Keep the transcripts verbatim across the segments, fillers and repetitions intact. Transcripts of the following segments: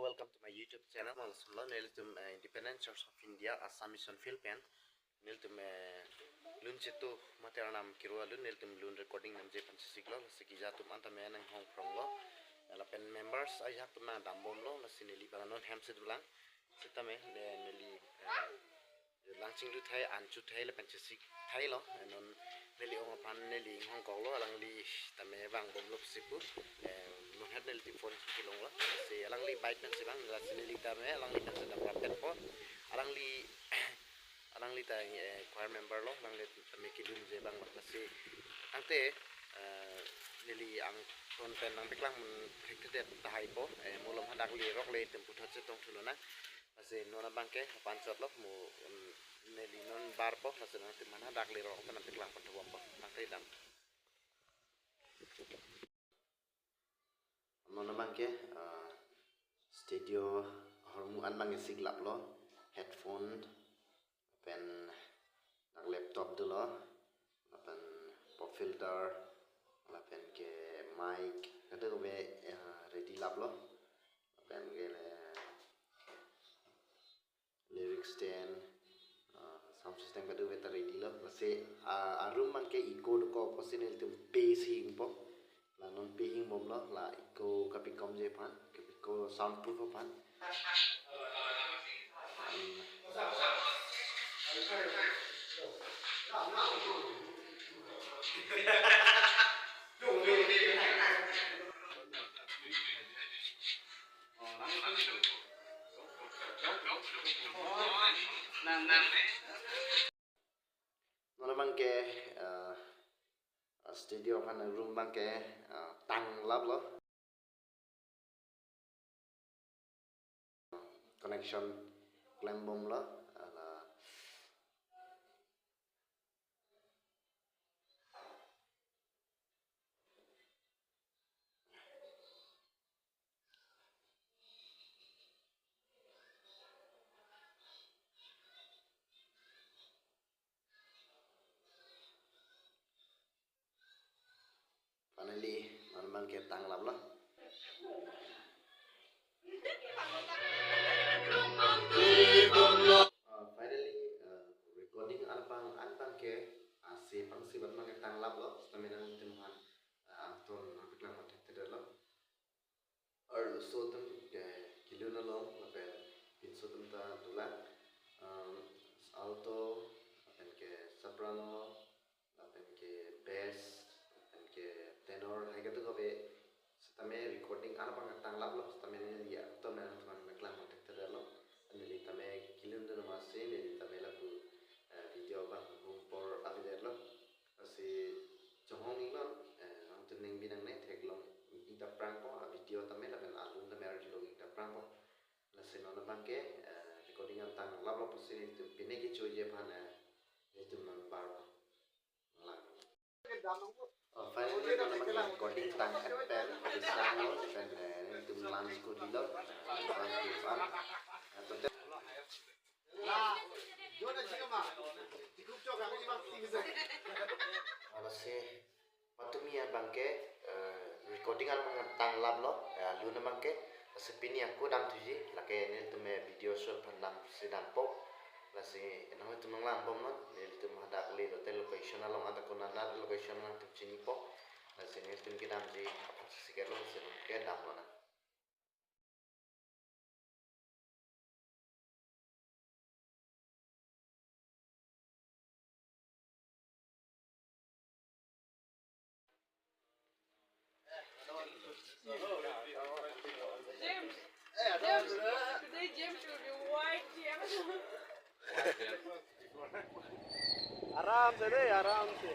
Welcome to my YouTube channel. Malsumlo nelitum, eh, Independent Church of India Assam Mission Field pen nelitum, eh, lun chetu mater nam kiru alun nelitum lun recording namje pen chesiklo, lasi kija atum an tame nanghong pronglo. Lapen members ajahak atum nangdambomlo, lasi neli abang non hem si dolang. Sitame, eh, neli, eh, langchinglu thai, anchu thai lapen chesik thailo. Eh, non neli ong aphan neli inghongkoklo, alangli tame vangbomlo pusi pu. Eh, monhat neli ti phone kelonglo. Si alangli bike pensi vang, lasi neli tame alangli pensi dam rapetpo. Alangli, alangli ta, eh, choir member lo, alangli tame kelunji vanglo. Lasi tangte, eh, neli angton pen nangpeklang mun thekthedet tahai po. Eh, malom hadak lerok le itum puthot chetong thulonang. Lasi non abangke apan chotlo mo, um, neli non barpo, lasi nangtum man hadak lerok pen nangpeklang pon thubompo. Tangte dam. Non abangke, ah, studio ahormu an abang isiklaplo, headphone, pen dak laptop dolo, lapen pop filter, lapen ke mic, kadokave, eh, ready laplo, lapen ke le lyric stand, ah, sound system kadokave ta ready lo. Lasi, ah, a-room abangke echo dokok pusi nelitum pe si hingpo. La non pe hingbomlo, la echo kapikomji aphan, kapiko soundproof aphan. Hmm. Non abangke, eh, studio aphan room abangke, eh, tanglaplo. Connection klembomlo, ala. Finally, non abangke tanglaplo. Uh, finally, uh, recording an abang, an abangke, uh, si pangsi bat abangke tanglaplo, sitame nangtum aphan, uh, angton nangpeklang pon thekthedetlo. Arloso atum ke kelun along lapen pinso atum ta dolang, um, alto, lapen ke soprano, lapen ke bass, lapen ke tenor, hai kadokave sitame recording an abang tanglaplo, sitame neli angton nangtum aphan peklang pon thekthedetlo. Neli tame kelun dun amatsi neli tame lapu, eh, video abang hum apor avedetlo. Lasi chonghong iknon, eh, nangtum ningbi nangne theklong ik ta prangpo, a video tame lapen alun tame arjulong ik ta prangpo. Lasi non abangke, eh, recording an tanglaplo pusi nelitum pine kechoji aphan, eh, nelitum non barpo. Lang. Oh, finally, non abangke recording tang-et pen, kesang lo, pen, eh, nelitum lunch ko dilo, lunch ko pan. Eh, total. Lasi, patumi abangke, eh, recording an abang tanglaplo, eh, alun abangke, lasi pini ako damthuji, lake nelitum, eh, video shoot aphan damsi dampo, lasi nanglitum nanglangbomnon, nelitum hadak le hotel location along, anta konat location nangtum chinipo, lasi nelitum kedamji aphan si siketlo, lasi nangke damlonang. James, James, today James will be white, James. आराम से रे, आराम से।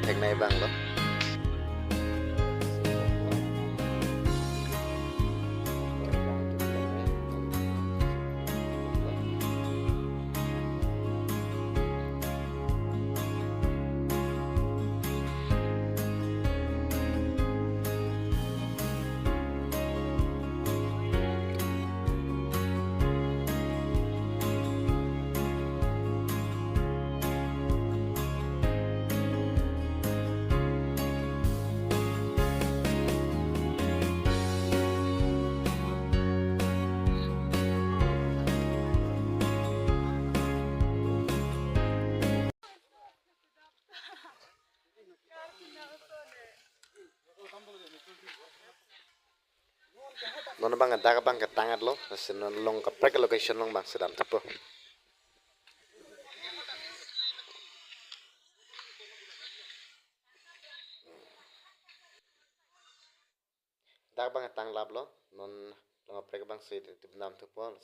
theklong abang lo. Non abang dak abang ketang-et lo, lasi non along kaprek location along abang si damthupo. Dak abang tanglap lo, non along kaprek abang si damthupo.